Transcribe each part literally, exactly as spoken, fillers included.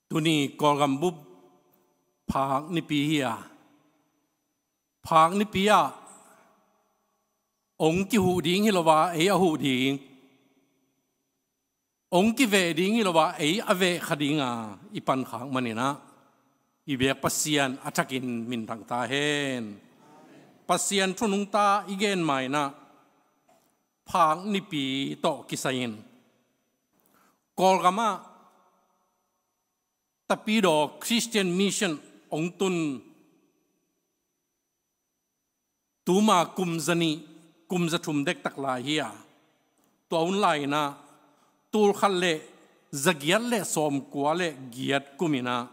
Tuni Kawlgam bup Phak Nipi hi a, Phak Nipi ah hong kihuh ding hi lo a, ei a huh ding, hong kiveh ding hi lo a, ei a veh kha ding a i pan khak manin ah, i biak Pasian a thakin minthang ta hen. Pasian thu nungta i gen ma-in ah, Phak Nipi tawh kisai-in Kawlgam ah Tapidaw Christian Mission hong tun tuma kum za nih, kum za thum dektak lai hi a, tua hun lai-in ah tul khat le za giat le sawmkua le giat kum in ah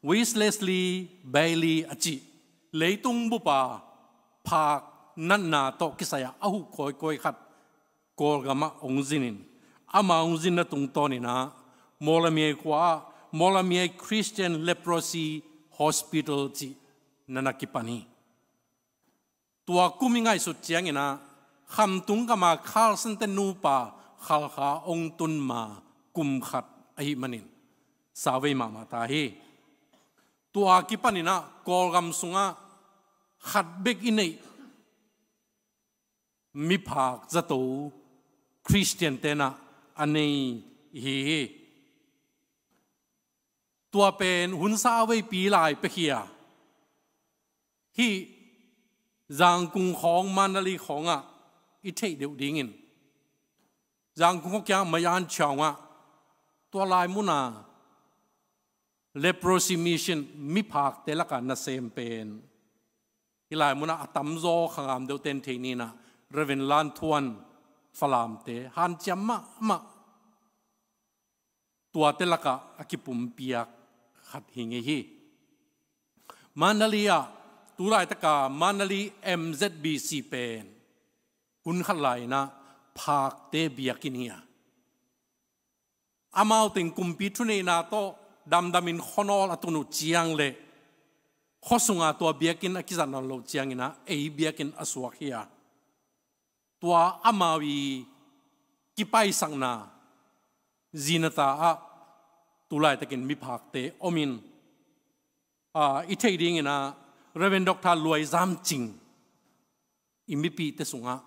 Wellesley Bailey a cih leitung bup a phak natna tawh kisai a a huh kawikawi khat Kawlgam ah hong zin in, ama hong zinna tungtawn in ah Mawlamyine khua ah Mawlamyine Christian Leprosy Hospital cih na na kipan hi. Tua kum i ngaihsut ciangin ah, Khamtung gam a Carson te nupa Khalkha hong tun ma kum khat ahih manin, sauvei mahmah ta hi. Tua kipan in ah Kawlgam sungah khat bek i neih miphak zato Khristian te'n ah a nei hi hi. Tua pen hun sauveipi lai pia hi a, hih Zangkung khawng, Mandalay khawng ah i theih deuh dingin, Zangkung khawng kiang Mayanchaung ah tua lai mun a Leprosy Mission miphakte lak a nasem pen, hih lai mun ah a tamzaw khangam deuhte'n thei ni in ah, Reverend Lan Thuan Falamte hanciam mahmah, tuate lak ah a kipumpiak khat hi ngei hi. Mandalay ah, tu laitak a Mandalay M Z B C pen hun khat lai-in ah phakte biakinn hi a, amau teng kumpi thuneihna tawh damdamin khuanawl a tun uh ciang leh, khua sung a tua biakinn a kizat nawn loh ciangin ah ei biakinn a suak hi a, tua amau i kipaisakna zinata ah tu laitakin miphakte om in, aa, i theih dingin ah Reverend Doctor Luai Zam Cing i mipihte sungah,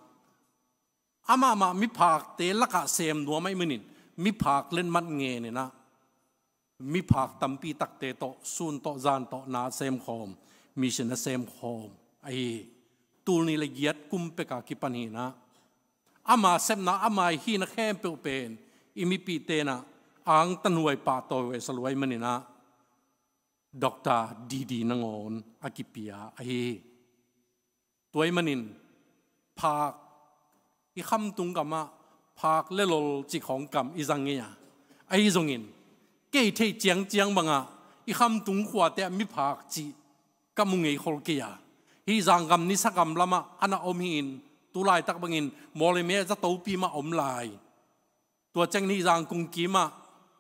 amah mah miphakte lak ah sem nuam ahih manin, miphak letmat ngen in ah miphak tampi takte tawh sun tawh zan tawh na sem khawm, mission a sem khawm ahi hi. Tul nih le giat kum pek a kipan hi in ah, ama sepna, ama i hihna khempeuh pen i mipihte in ah angtanhuai pahtawihuai sa lua ahih manin ah, Doctor D D nangawn a kipia ahi hi. Tua ahih manin phak, i khamtung gam ah phak le lol cih khawng kam i zang ngei a, ahi zongin kei theih ciangciang bang ah i khamtung khuate ah miphak cih ka mu ngei khol kei a, hih Zanggam Nisa gam lam ah a na om hi-in, tu laitak bangin Mawlamyine ah zatopi mah om lai. Tua ciangin hih Zangkung kim ah,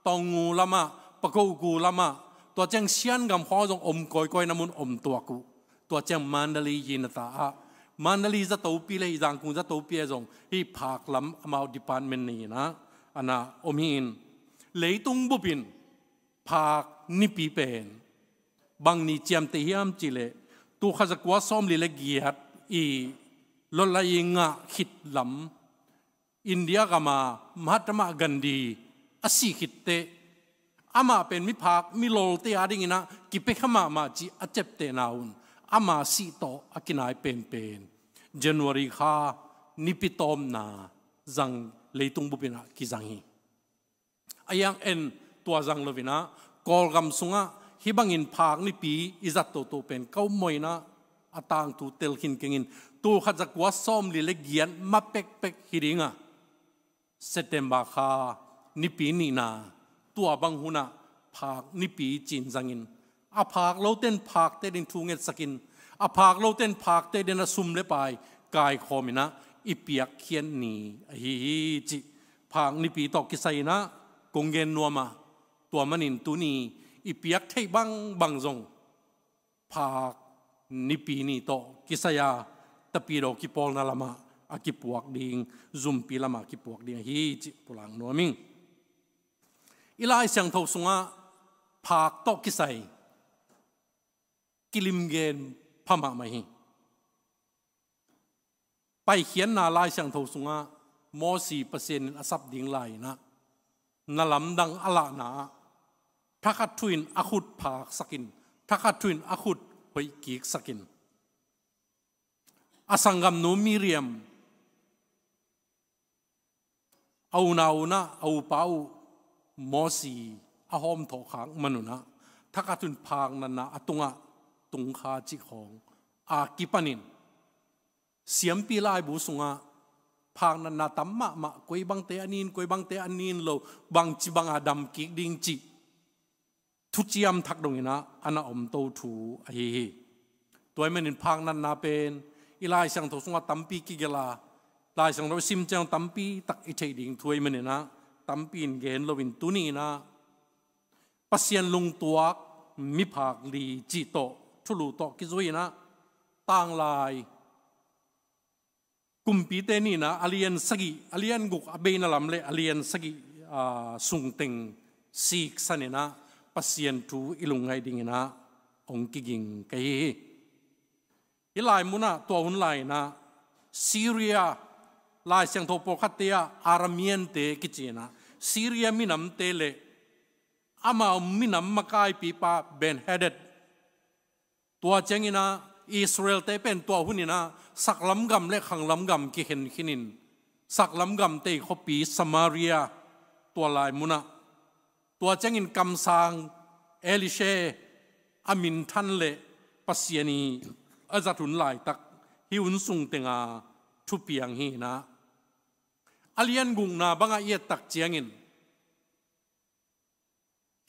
Taunggyi lam ah, Pakokku lam ah, tua ciang Shan gam khawng zong om kawikawi na mun om tuak uh. Tua ciang Mandalay hi na ta ah, Mandalay zatopi le hih Zangkung zatopi ah zong hih phak lam amau department nei in ah a na om hi-in, leitung bup in Phak Nipi pen bang ni ciamteh hiam cih leh, tul khat za kua sawmli le giat i lawtlai i ngah khit lam, India gam a Mahatma Gandhi a sih khit teh, amah pen miphak milolte a dingin ah kipia kha mahmah cih a ciaptehna un, ama sih tawh a kinai penpen January kha nipi tawpna zang, leitung bup in ah kizang hi. A hiang en, tua zang lo in ah, Kawlgam sungah hih bangin Phak Nipi i zat toto pen ka um mawh in ah, a tangthu tel khin keng in, tul khat za kua sawmli le giat ma pekpek hi ding a, September kha nipi nihna, tua bang hun ah Phak Nipi ci-in zang in, a phak lote'n phakte adingin thu ngetsak in, a phak lote'n phakte adingin a sum le pai kaikhawm in ah i piakkhiat ni ahi hi cih Phak Nipi tawh kisai in ah kong gen nuam a, tua manin tuni i piak theih bangbang zong Phak Nipi ni tawh kisai a, Tapidaw kipawlna lam ah a kipuak ding, zumpi lam ah a kipuak ding ahi cih pulak nuam ing. I Lai Siangtho sungah phak tawh kisai kilim gen pha mahmah hi. Paikhiatna Lai Siangtho sungah Mosi Pasian in a sap ding lai-in ah, na lamdang a lahna ah thakhat thu in a khut phaksakin, thakhat thu in a khut hoih kiksakin, a sanggamnu Miriam a unau un ah a upa uh Mosi a hawmthawh khak man un ah, thakhat thu in phaknatna a tungah tungkha cih khawng a kipanin, siampi laibu sungah phaknatna tam mahmah, koi bangte a nin, koi bangte a nin lo, bangci banga dam kik ding cih thuciam thak dongin ah a na omto thu ahi hi. Tua ahih manin phaknatna pen i Lai Siangtho sungah tampi kigelh a, Lai Siangtho i sim ciang tampi tak i theih ding thu ahih manin ah tampi in gen loin, tuni-in ah Pasian lungtuak miphak li cih tawh, thulu tawh kizui-in ah, tanglai kumpite nihna a lian sagih, a lian guk a beina lam le a lian sagih, aa, sungteng siksanin ah Pasian thu i lungngaih dingin ah hong kiging ka hi hi. Hih lai munah tua hun lai-in ah Syria, Lai Siangtho pawlkhatte ah Aramean-te kici-in ah, Syria minamte le amau minam makaipipa Ben-Hadad, tua ciangin ah Israel-te pen tua hunin ah saklam gam le khanglam gam kikhenkhinin, saklam gam tei khuapi Samaria, tua lai munah, tua ciangin kamsang Elisha a minthan le Pasian in a zat hun laitak, hih hun sungteng a thupiang hi-in ah, a lian gukna bangah i et tak ciangin,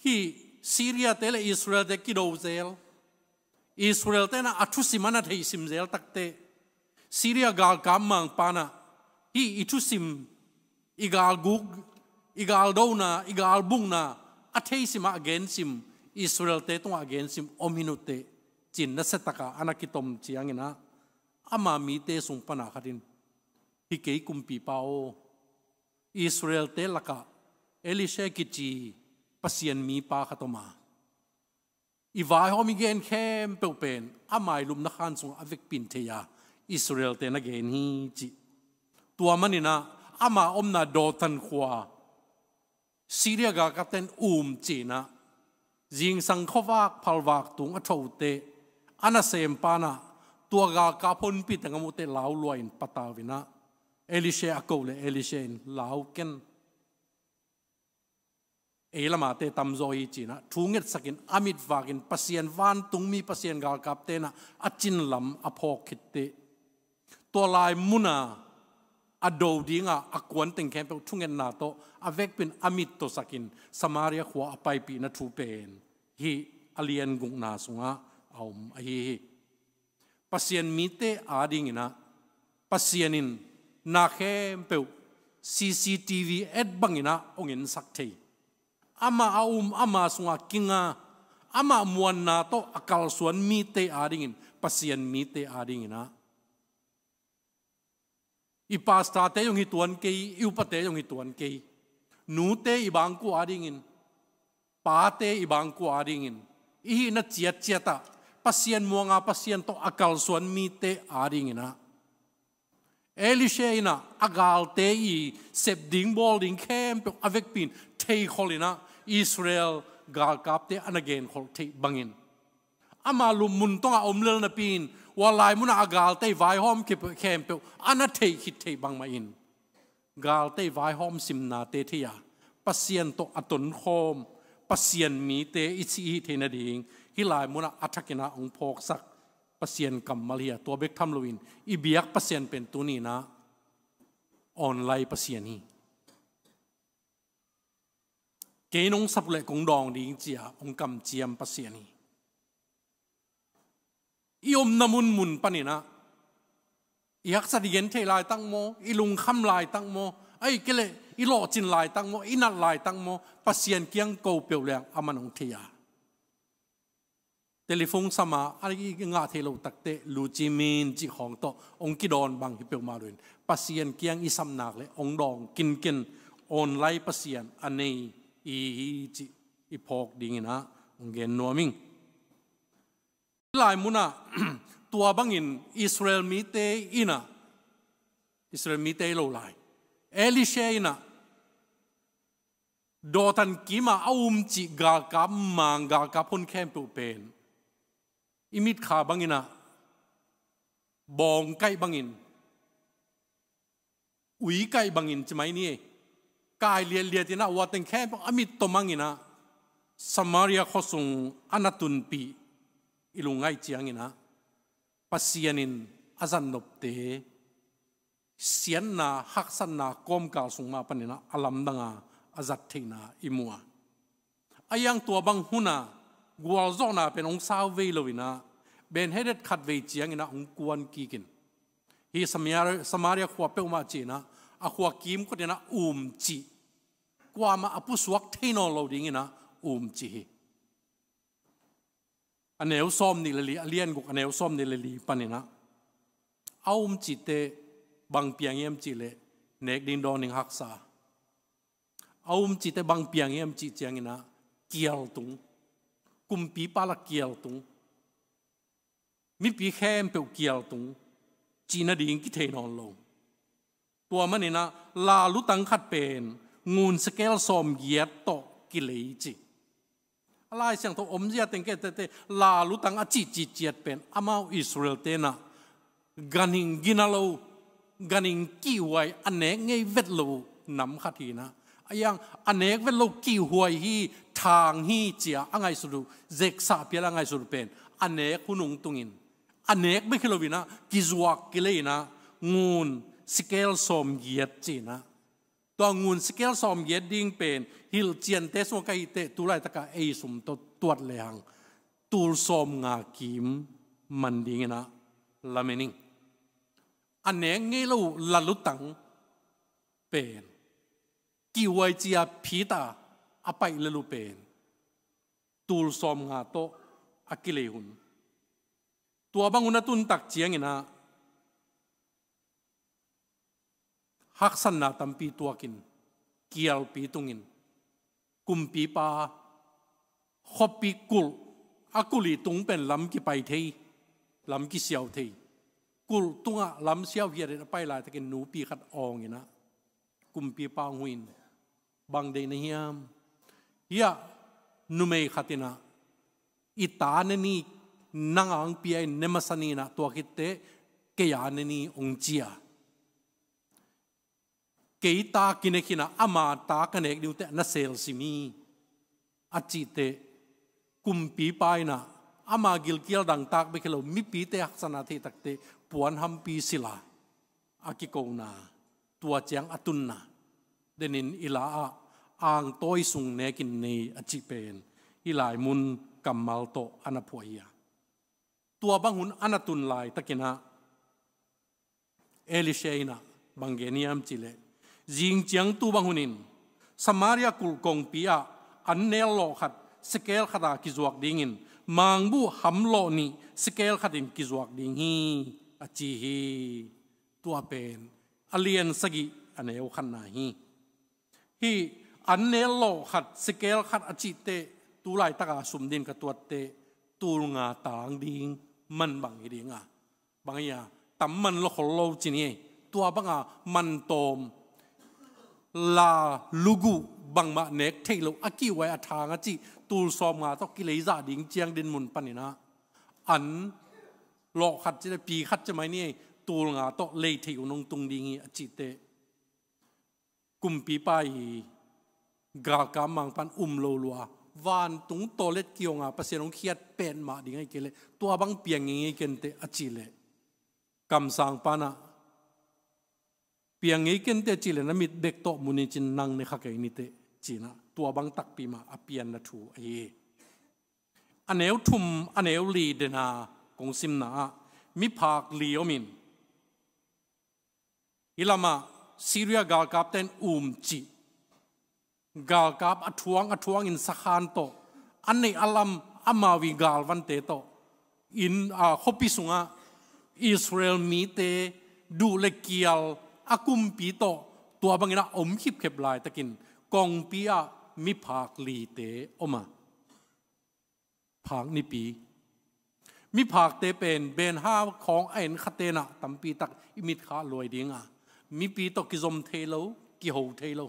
hih Syria-te le Israel-te kido zel. Israel-te in ah a thusim a na theisim zel takteh, Syria galkap mangpa in ah hih i thusim, i galguk, i galdona, i galbukna a theisim ah a gensim, Israel-te tungah a gensim om hi uh teh, ci-in nasia taka a na kitom ciangin ah, ama mite sung pan a khat in, "Hi kei kumpipa aw, Israel-te lakah Elisha kici Pasian mipa khat om a, i vaihawm i gen khempeuh pen ama i lupna khan sungah a vekpi in thei a, Israel-te na gen hi," ci. Tua manin ah ama omna Dothan khua Syria galkapte in um ci-in ah, zingsang khuavak phalvak tung a tho uh teh, a nasempa in ah tua galkap honpite a muh teh lau lua-in patau-in ah Elisha a ko leh Elisha in, "Lau ken, ei lamate tamzaw hi," ci-in ah thu ngetsakin a mit vakin Pasian vantungmi, Pasian galkapte in ah a cin lam a phawk khit teh, tua lai muna a do dinga a kuanteng khempeuh thungetna tawh a vekpi in a mit tawsakin Samaria khua a paipihna thu pen hih a lian gukna sungah a om ahi hi. Pasian mite adingin ah Pasian in na khempeuh C C T V et bangin ah hong ensak thei, amah a um ama sungah kinga, amah muanna tawh a kalsuan mite adingin, Pasian mite adingin ah, i pastorte zong hi tuan kei, i upate zong hi tuan kei, nute i bangkua adingin, pate i bangkua adingin, i hihna ciatciat ah Pasian muanga Pasian tawh a kalsuan mite adingin ah, Elisha in ah a galte i sep ding bawl ding khempeuh a vekpi in theikhol in ah Israel galkapte a na genkholh theih bangin, ama lupmun tungah om lel napi in, tua lai munah a galte i vaihawm khempeuh a na theih khit theih bangmah in, galte i vaihawm simnate thei a, Pasian tawh a tonkhawm Pasian mite i cih i hih theih nading, hih lai munah a thakin ah hong phawksak Pasian kammal hi a, tua bek tham loin i biak Pasian pen tuni-in ah online Pasian hi. Kei nong sap uh leh kong dawng ding ci-a hong kamciam Pasian hi. I omna munmun panin ah, i haksat i gentheih laitak maw, i lungkham laitak maw, ahih kei leh i lawhcin laitak maw, i nat laitak maw, Pasian kiang ko peuh leng aman hong thei a, telephone sam a, a i ngah theih loh takteh luci min cih khawng tawh hong kidawn bang hi peuhmah loin, Pasian kiang i sam nak leh hong dawng kinken, online Pasian a nei i hi cih i phawk dingin ah Hong gen nuam ing. Lai munah tua bangin Israel mite inah, Israel mite lo lai, Elisha inah Dothan kimah a umcih galkap mang, galkap hon khempeuh pen i mitkha banginah bawngkaih bangin, uikaih bangin ci mai ni ei, kai liatliat inah, ua teng khempeuh a mit tawh manginah Samaria khuasung a na tunpih i lungngaih cianginah Pasian in a zatnopte siatna, haksatna kawmkal sung mah paninah a lamdanga a zat theihna i mu a. A iang tua bang huna gualzawhna pen hong sau vei loinah, Ben Hadad khatvei cianginah hong kuan kikin, hi Samaria, Samaria khua peuhmah cinah a khua kimkot inah umcih, kuamah a pusuak thei nawn lo dinginah umcih hi. A neu sawm nih le li, a lian guk a neu sawm nih le li paninah a umcihte bang piang hiam cihleh nek ding dawn ding haksa. A umcihte bang piang hiam cih cianginah kialtung, kumpipa la kialtung, mipi khempeuh kialtung, cih nading kithei nawn lo. Tua maninah la lutang khat pen ngun sekel sawmgiat tawh kilei ci. A Lai Siangtho omzia teng ke tete la lutang a cihcih ciat pen amau Israel tenah ganhing gina lo, ganhing kihhuai, a nek ngei vet lo nam khat hinah, a iang a nek vet lo kihhuai hi, thang hi cia a ngaihsut uh, zeksah phial a ngaihsut uh pen a nek hun hong tungin a nek bek hi loinah kizuak kilei inah ngun sekel sawmgiat cinah. Tua ngun sekel sawmgiat ding pen hilhciante sungah ka hihteh tu laitaka ei sum tawh tuat lehang tul sawmnga kim man dinginah lamen ing. A nek ngei lo la lutang pen kihhuai cia phita a paih lel uh pen tul sawmnga tawh a kilei hun. Tua bang hun a tuntak cianginah haksatna tampi tuakin, kialpi tungin, kumpipa khuapi kulh, a kulh i tung pen lam kipai thei, lam kisiau thei, kulh tungah lam siau hiatin a pai laitakin nupi khat awnginah kumpipa hong huhin, bang deih na hiam? Hiah numei khatinah i ta ne ni, nang ang pia in ne masa ninah tua khitteh kei a ne ni hong cia. Kei ta kinek hinah ama ta ka nek ding uh teh na selsim hi a cihteh kumpipa inah ama gilkial dangtak bek hi lo mipite haksatna theih takteh puan hampi sila a kikona, tua ciang a tunna, denin i la-ah angtawi sung nekin nei a cih pen hih lai mun kammal tawh a na phuah hi a. Tua bang hun a na tun laitakinah Elisha inah bang gen hiam cihleh, zing ciang tu bang hunin Samaria kulh kongpi ah an nel lawh khat sekel khata kizuak dingin mangbuh hamlawh nih sekel khatin kizuak ding hi a ci hi. Tua pen a lian sagih a neu khatna hi. Hih an nel lawh khat sekel khat a cihteh tu laitaka sum din ka tuatteh tul nga tang ding man bang hi dinga, bang hi a, tam man lawkhol lo ci ni ei. Tua banga man tawm, la luguh bangmah nek theih loh a kihhuai a thang a cih tul sawmnga tawh kileizah ding ciang din mun paninah an lawh khat ci le pi khat ci mai ni ei, tul nga tawh lei theih uh nong tung ding hi a cihteh kumpipa i galkap mangpan um lo lua, vantung tawlet kihonga Pasian hong khiat petmah ding ahi kei leh tua bang piang ngei ngei kenteh a cihleh kamsang panah piang ngei kenteh a cihleh na mit bek tawh municin nang ne kha kei niteh cinah tua bang takpi mah a pianna thu ahi hi. A neu thum a neu li dena kong simna ah miphak li omin hih lamah Syria galkapte in umcih, galkap a thuang a thuangin sakhan tawh a neih a lam amau i galvante tawh inn a khuapi sungah Israel mite duh le kial a kumpi tawh tua bangin a om khipkhep laitakin kongpi ah miphak lite om a. Phak nipi. Miphakte pen benha khawng a en khatenah tampi tak i mitkha luai dinga, mipi tawh kizom thei lo, kiho thei lo.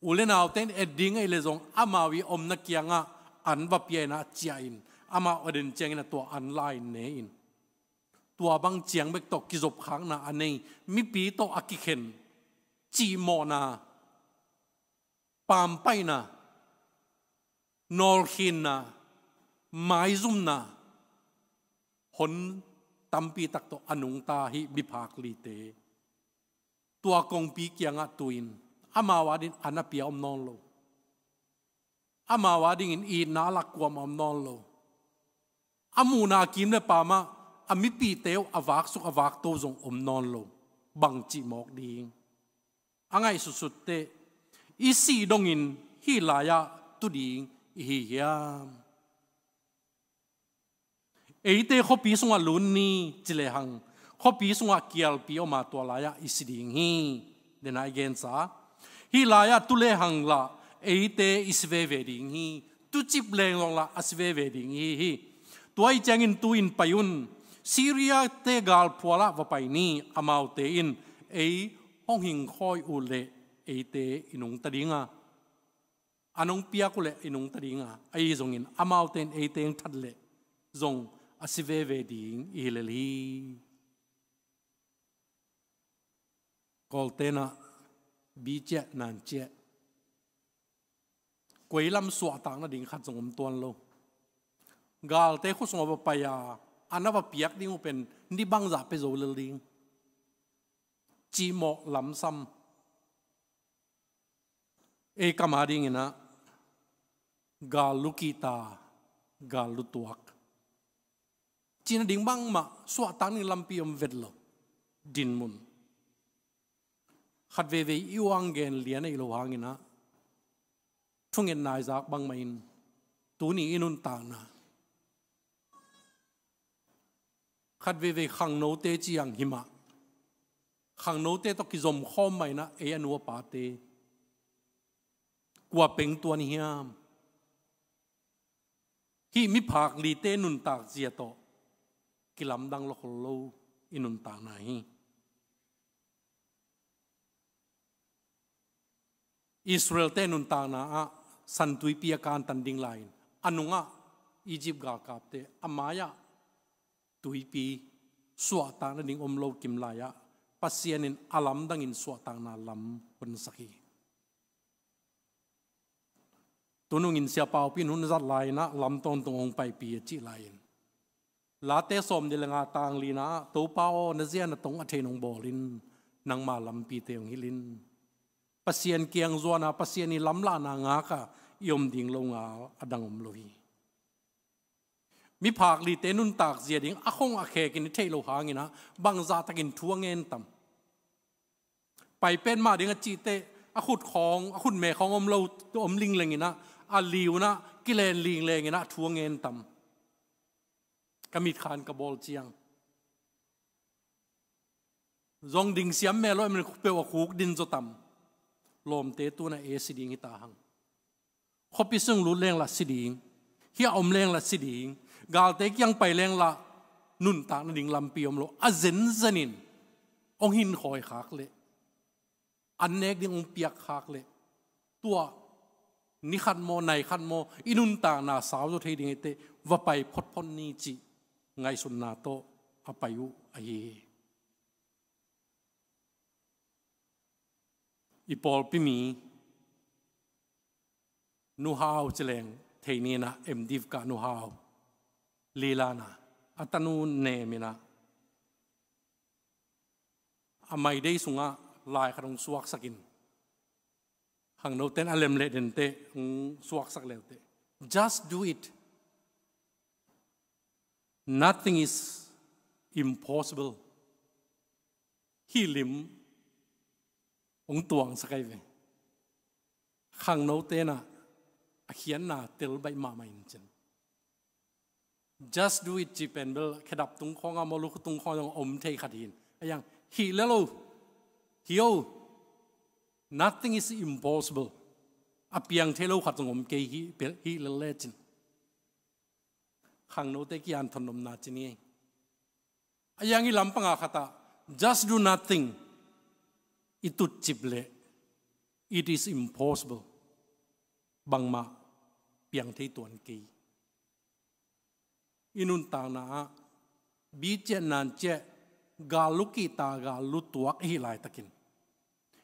U le naute in et ding ahih leh zong amau i omna kiangah an va pia inah ciah in, amau a den ciangin a tua an la-in ne in. Tua bang ciang bek tawh kizopkhakna a nei, mipi tawh a kikhen, cihmawhna, pampaihna, nawlkhinna, maizumna, hon tampi tak tawh a nungta hih miphak lite. Tua kongpi kiangah tu-in amau adingin an a pia om nawn lo. Amau adingin itna a lak kuamah om nawn lo. A muhna kim le pamah a mipite uh a vaksuk a vakto zong om nawn lo. Bangcih mawk ding? A ngaihsutsut teh, i sih dongin hih lai-ah tu ding i hi hiam? Eite khuapi sungah lut ni ci lehang, khuapi sungah kialpi om a, tua lai-ah i si ding hi. Dena i gensa, hih lai-ah tu lehang lah eite i si veve ding hi. Tucip leng zong lah a si veve ding i hi hi. Tua ahih ciangin tu-in pai un. Syria-te galphualah va pai ni. Amaute in ei hong hingkhawi uh leh eite i nungta dinga, an hong piak uh leh i nungta dinga, ahi zongin amaute in eite hong that leh zong a si veve ding i hi lel hi. Kawltenah bi ciah nan ciah, koi lam suahtak nading khat zong om tuan lo. Galte khut sungah va pai a, an a va piak ding uh pen ni bangzah pia zo lel ding? Cihmawh lamsam. Ei kam adinginah gal lu kihta, gal lu tuak, cihna ding bangmah suahtak ding lampi om vet lo. Dinmun. Khat veivei i uang gen lian ahi lo hanginah thungetna i zak bangmah in tuni i nuntakna, khat veivei khangnote ci-ang himah, khangnote tawh kizom khawm mah inah ei a nu a pate, kua peng tuan hiam? Hih miphak lite nuntak zia tawh kilamdang lo khol lo i nuntakna hi. Israel-te nuntakna ah San Tuipi a kantan ding lai-in, a nungah Egypt galkapte a mai-ah tuipi suahtak nading om lo kim lai-ah Pasian in a lamdangin suahtakna lam honsak hi. Tunungin Sia Pau Pi in hun zat lai-inah lam tawntung hong paipih a cih lai-in, Late sawmnih le nga tang lina ah, Topa aw, na zia na tong a thei nong bawl in, nangma lampite hong hilh in. Pasian kiang zuan a, Pasian i lamlahna ngak a i om ding lo ngal a dang om lo hi. Miphak lite nuntak zia ding a khong a khekin i theih loh hanginah bangzah takin thu a ngen tam? Pai pen mah ding a cih teh a khut khawng, a khutme khawng om lo, om lingleng inah, a liunah kilen lingleng inah thu a ngen tam? Ka mitkhan ka bawl ciang zong ding siam mel lo, em, peuh a khuk din zaw tam? Lawmte, tu-in a si ding hi ta hang. Khuapi sung lut leng lah si ding, hih a om leng lah si ding, galte kiang pai leng lah nuntak nading lampi om lo. A zenzenin hong hinkhawi khak leh, an nek ding hong piak khak leh, tua ni khat maw, nai khat maw, i nuntakna sau zaw thei ding hi teh, va pai photphot ni cih ngaihsutna tawh a pai uh ahi hi. I pawlpi mi Nu Hau ci leng thei ni inah, M Div ka Nu Hau, Lilana, a tanu Nem inah, a mai dei sungah lai khat hong suaksakin, khangnote'n a lem leh den teh hong suaksak leu teh, "Just do it. Nothing is impossible." Hih lim hong tuangsak ahi ve. Khangnote'n ah a khiatna tel baih mahmah in cin. "Just do it," cih pen bel khedap tung khawngah maw, lukhu tung khawngah zong om thei khat hi in. A yang, "Hih lel o, hih o. Nothing is impossible." A piang thei lo khat zong om kei hi, hih lel le cin. Khangnote kian thondomna ci ni. A yang i lampanga khatah, "Just do nothing." I tutcip leh, "It is impossible." Bangmah piang thei tuan kei. I nuntakna ah, bi ciah nan ciah, gal lu kihta, gal lu tuak i hih laitakin,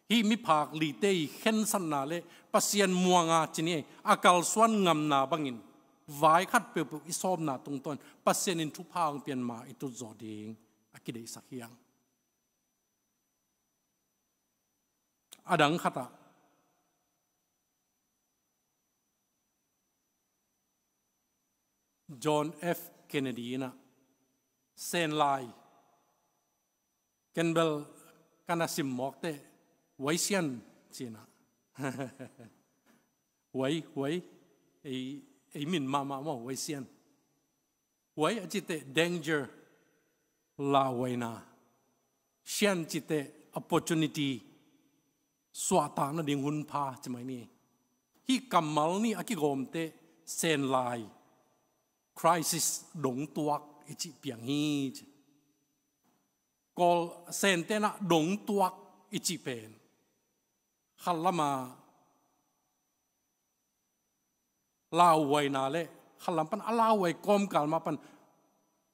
hih miphak lite i khensatna le Pasian muanga ci ni, a kalsuan ngamna bangin vai khat peuhpeuh i sawmna tungtawn Pasian in thupha hong pian ma i tut zawh ding a kideihsak hi hang. A dang khatah, John F Kennedy in ah, Sen lai, ken bel ka na sim mawk teh, Wai Sian ci-in ah. Wai, Wai, ei, ei min mahmah maw, Wai Sian. Wai a cih teh danger, lauhuaina. Sian cih teh opportunity, suahtak nading hun pha ci mai ni. Hih kammal nih a kigawm teh Sen lai, crisis, dongtuak i cih piang hi ci. Kawl Sente in ah dongtuak i cih pen khat lam ah lauhuaina le khat lam pan a lauhuai kawmkal mah pan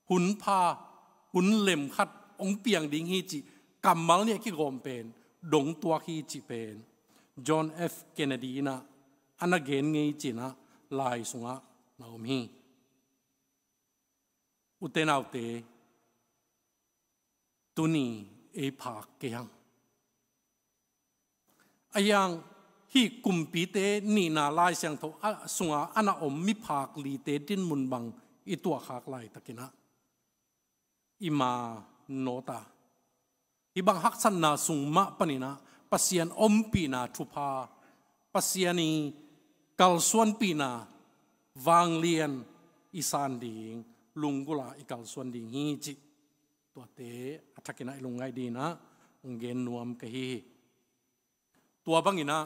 hun pha, hun lem khat hong piang ding hi cih kammal nih a kigawm pen dongtuak hi cih pen John F Kennedy in ah a na gen ngei ci-in ah lai sungah na om hi. Ute naute, tuni ei phak kei hang. A hiang, hih kumpite nihna Lai Siangtho a, sunga a na om miphak lite dinmun bang i tuahkhak laitakin ah, i ma nawt a, hih bang haksatna sung mah panin ah Pasian ompihna thupha, Pasian i kalsuanpihna vanglian i san ding, lunggulh a i kalsuan ding hi cih, tuate a thakin ah i lungngaih dingin ah hong gen nuam ka hi hi. Tua bangin ah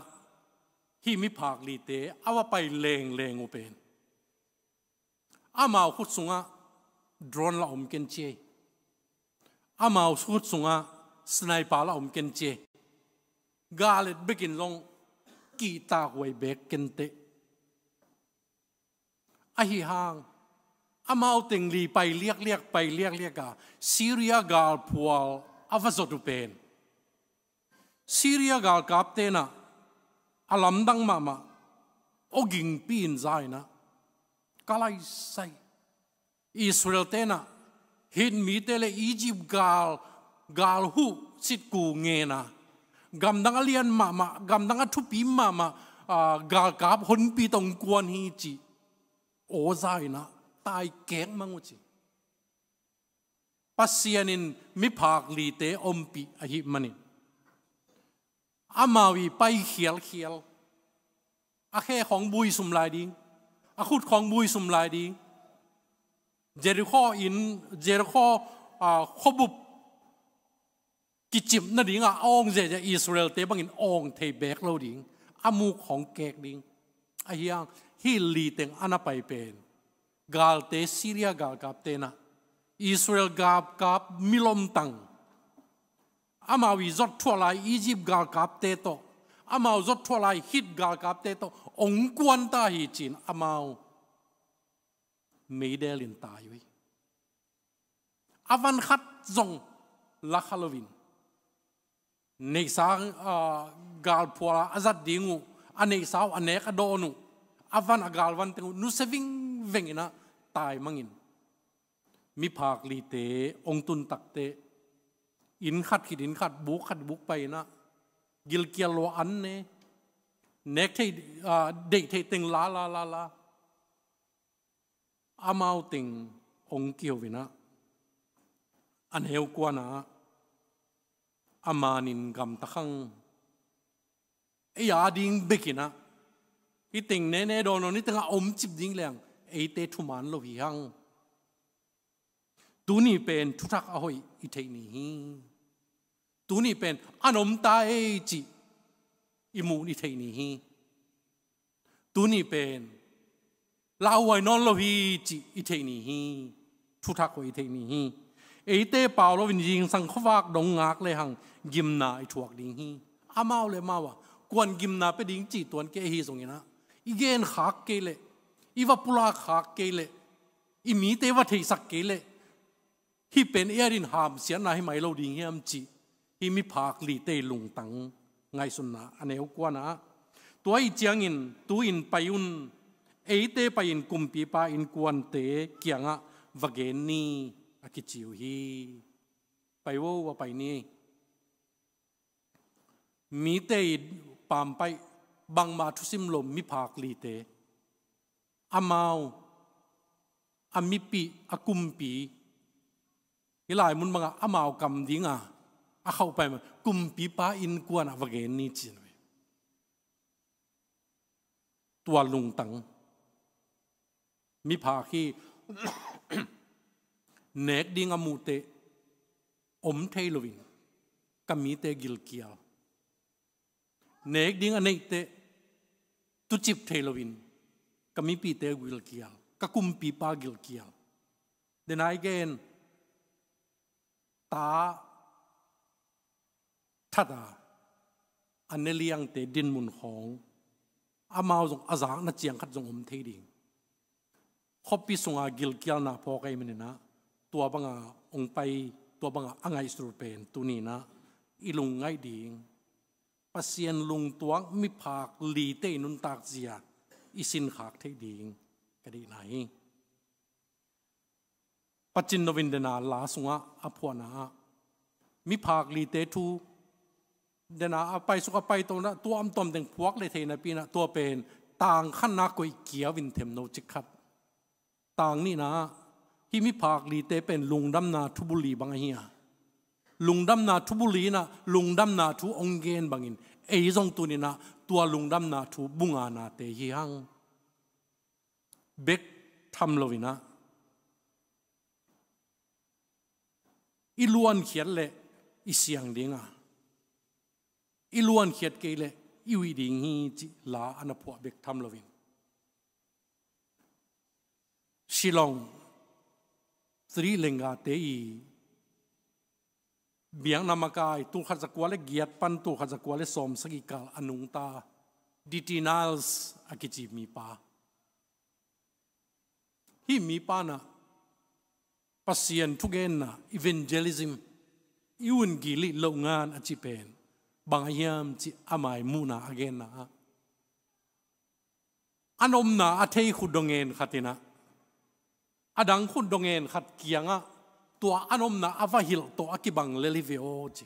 hih miphak lite a va pai lengleng uh pen, amau khut sungah drone la om ken ci ei. Amau khut sungah sniper la om ken ci ei. Gal et bekin zong kihtakhuai beek ken teh. Ahi hang, amau teng li pai liakliak, pai liakliak a, Syria galphual a va zot uh pen, Syria galkapte in ah a lamdang mahmah, aw gingpi in za in ah, ka laisai, Israelte in ah Hit mite le Egypt gal, gal huh sitku ngen a, gamdang a lian mahmah, gamdang a thupi mahmah, a, galkap honpi tawh hong kuan hi cih aw za in ah tai kek mang uh ci. Pasian in miphak lite ompih ahih manin, amau i pai khialkhial, a khe khawng buisum lai ding, a khut khawng buisum lai ding, Jericho in, Jericho, a, khuabup kicip nadingah a awng ziahziah Israelte bangin awng thei beek lo ding, a muk khawng kek ding. Ahi hang, hih li teng a na pai pen, galte, Syria galkapte in ah Israel galkap milomtang, amau i zot thuah lai Egypt galkapte tawh, amau zot thuah lai Hit galkapte tawh hong kuan ta hi ci-in amau meidel in tai uh hi. A van khat zong la kha loin, neihsa, a, galphual a zat ding uh, a neihsa uh, a nek a dawn uh, a van, a galvan teng uh nusia vingveng in ah tai mangin, miphak lite hong tun takteh, inn khat khit inn khat, buk khat buk pai in ah, gilkial lua an ne, nek thei, a, deih thei teng la la la la. Amau teng hong kiho in ah, a neu kuan ah, a manin gamta khang, ei a ding bek in ah, hih teng nene dawn dawn, hih tengah omcip ding leng eite thuman lo hi hang. Tuni pen thuthak a hoih i theih ni hi. Tuni pen an om ta ei cih i muh i theih ni hi. Tuni pen lauhuai nawn lo hi cih i theih ni hi. Thuthak hoih i theih ni hi. Eite pau loin zingsang khuavak dong ngak lehang gimna i thuak ding hi. Amau le amau ah kuan gimna pia ding cih tuan kei ahi zongin ah, i genkhak kei leh, i va pulakkhak kei leh, i mite va theihsak kei leh, hih pen ei adingin hamsiatna hi mai lo ding hiam cih, hih miphak lite lungtang ngaihsutna a neu kuana ah, tua ahih ciangin tu-in pai un, eite pai-in kumpipa innkuante kiangah va gen ni, a kici uh hi. Pai vo, a pai ni. Mite i pampaih, bangmah thusim lo miphak lite, amau, a mipih, a kumpi, hih lai mun bangah amau kam dinga a khauhpai mah kumpipa innkuanah va gen ni, ci-in ah, tua lungtang. Miphak hi. Nek ding a muhteh om thei loin ka mite gilkial, nek ding a neihteh tucip thei loin ka mipihte gilkial, ka kumpipa gilkial. Denai gen, ta thata a ne liangte dinmun khawng, amau zong a zakna ciang khat zong om thei ding. Khuapi sunga gilkialna phawk ahih manin ah, tua banga ong pai, tua banga a ngaihsut pen tuni-in ah i lungngaih ding, Pasian lungtuak miphak lite i nuntak zia i sinkhak theih ding ka deihna hi. Pacin novin dena la sungah a phuahna ah, miphak lite thu dena a paisuk a paitona tuamtuam teng phuak le thei napi-in ah, tua pen tang khatna koih kiau in them no cik khat. Tang nihna ah, hih miphak lite pen lungdamna thubuli bang ahi a, lungdamna thubuli in ah lungdamna thu ong gen bangin, ei zong tuni-in ah tua lungdamna thu bunga nate hi hang. Bek tham loin ah, i luankhiat leh i siang ding a, i luankhiat kei leh i uih ding hi, cih la a na phuah bek tham loin. Shillong, Sri Lanka te i biakna makai, tulkhat zakua le giat pan tulkhat zakua le sawmsagih kal a nungta, D T Niles a kici mipa. Hih mipa in ah Pasian thugenna, evangelism, i un gilih loh ngan a cih pen bang a hiam cih a mai muhna a genna ah, an omna a thei khut dong ngen khat in ah, a dang khut dong ngen khat kiangah tua an omna a va hilh tawh a kibang lel hi ve aw, ci.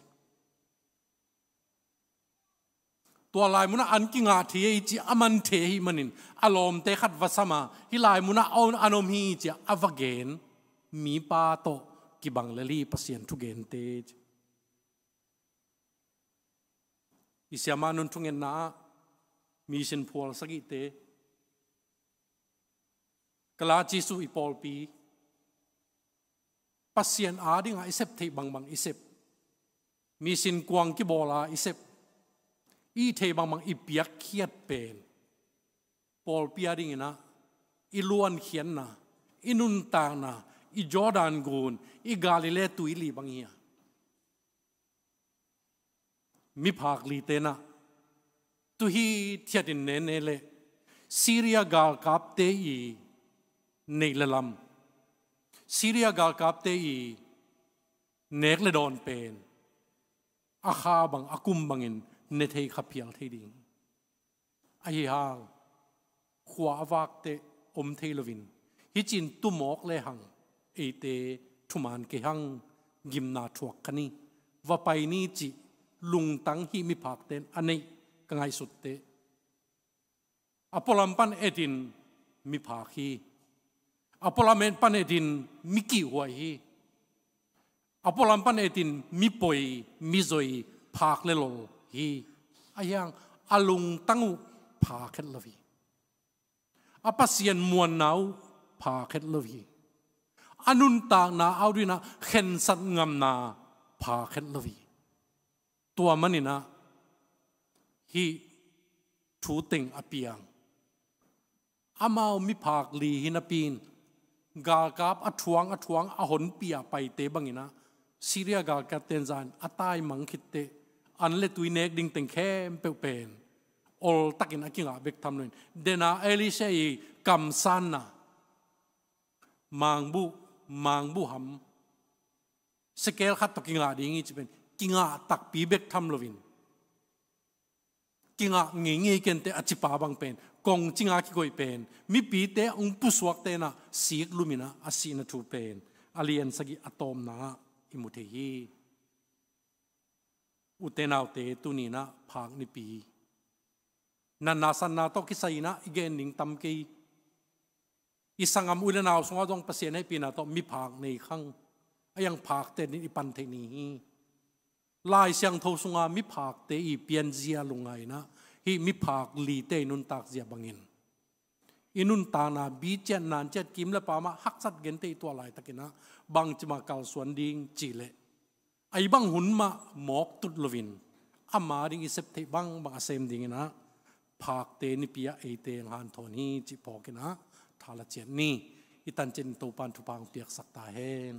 Tua lai munah an kingah thei hi ci a man thei ahih manin a lawmte khat va sam a, hih lai munah an om hi ci a va gen mipa tawh kibang lel hi Pasian thugente, ci. I siamah nun thungetna ah, mission phual sagihte, Kalachi Jesuh i pawlpi, Pasian adingah i sep theih bangbang i sep, mission kuang kibawl a i sep, i theih bangbang i piakkhiat pen pawlpi adingin ah i luankhiatna, i nuntakna, i Jordan gun, i Galilee tuili bang hi a. Miphak lite in ah, tu hi thiatin nene leh Syria galkapte i neih le lam, Syria galkapte i nek le dawn pen a kha bang, a kum bangin ne thei kha phial thei ding. Ahi hang, khua a vak teh om thei loin, hih ci-in tumawk lehang eite thuman kei hang, gimna thuak kha ni, va pai ni cih lungtang hih miphakte in a neih ka ngaihsut teh, a pualam pan etin miphak hi. A pualam pan etin mi kihhuai hi. A pualam pan etin mi poi, mi zoi, phak le lol hi. Ahi hang a lungtang uh phak het lo hi. A Pasian muanna uh phak het lo hi. A nuntakna a uh dinah khensat ngamna phak het lo hi. Tua manin ah hih thu teng a piang, Amau miphak li hi napi-in galkap a thuang a thuang a honpi a paite bangin ah Syria galkapte in zan a taimang khitteh an le tui nek ding teng khempeuh pen oltakin a kingah bek tham loin, dena Elisha i kamsanna, mangbuh, mangbuh ham sekel khat tawh kingah ding hi ci pen kingah takpi bek tham loin, kingah ngeingei kenteh a cipa bang pen kongcinga kikoih pen mipite a hong pusuakte in ah sik lumin ah a sihna thu pen a lian sagih a tawpna ah i mu thei hi. Ute naute, tuni-in ah phak nipi, natna satna tawh kisai-in ah i gen ding tam kei. I sanggam u le nau sungah zong Pasian hehpihna tawh miphak nei khang, a iang phakte din i pan theih ni hi. Lai Siangtho sunga miphakte i pianzia lungngai-in ah hih miphak lite i nuntakzia bangin i nuntakna biciat nanciat kim le pamah haksat gente i tuah laitakin ah bangci mah kalsuan ding cih leh, a i bang hun mah mawk tut loin ama ding i sep theih bangbang a sem dingin ah phakte nipi ah eite hong hanthawn hi cih phawkin ah thala ciat ni. I tanciat in Topa'n thupha hong piaksak ta hen.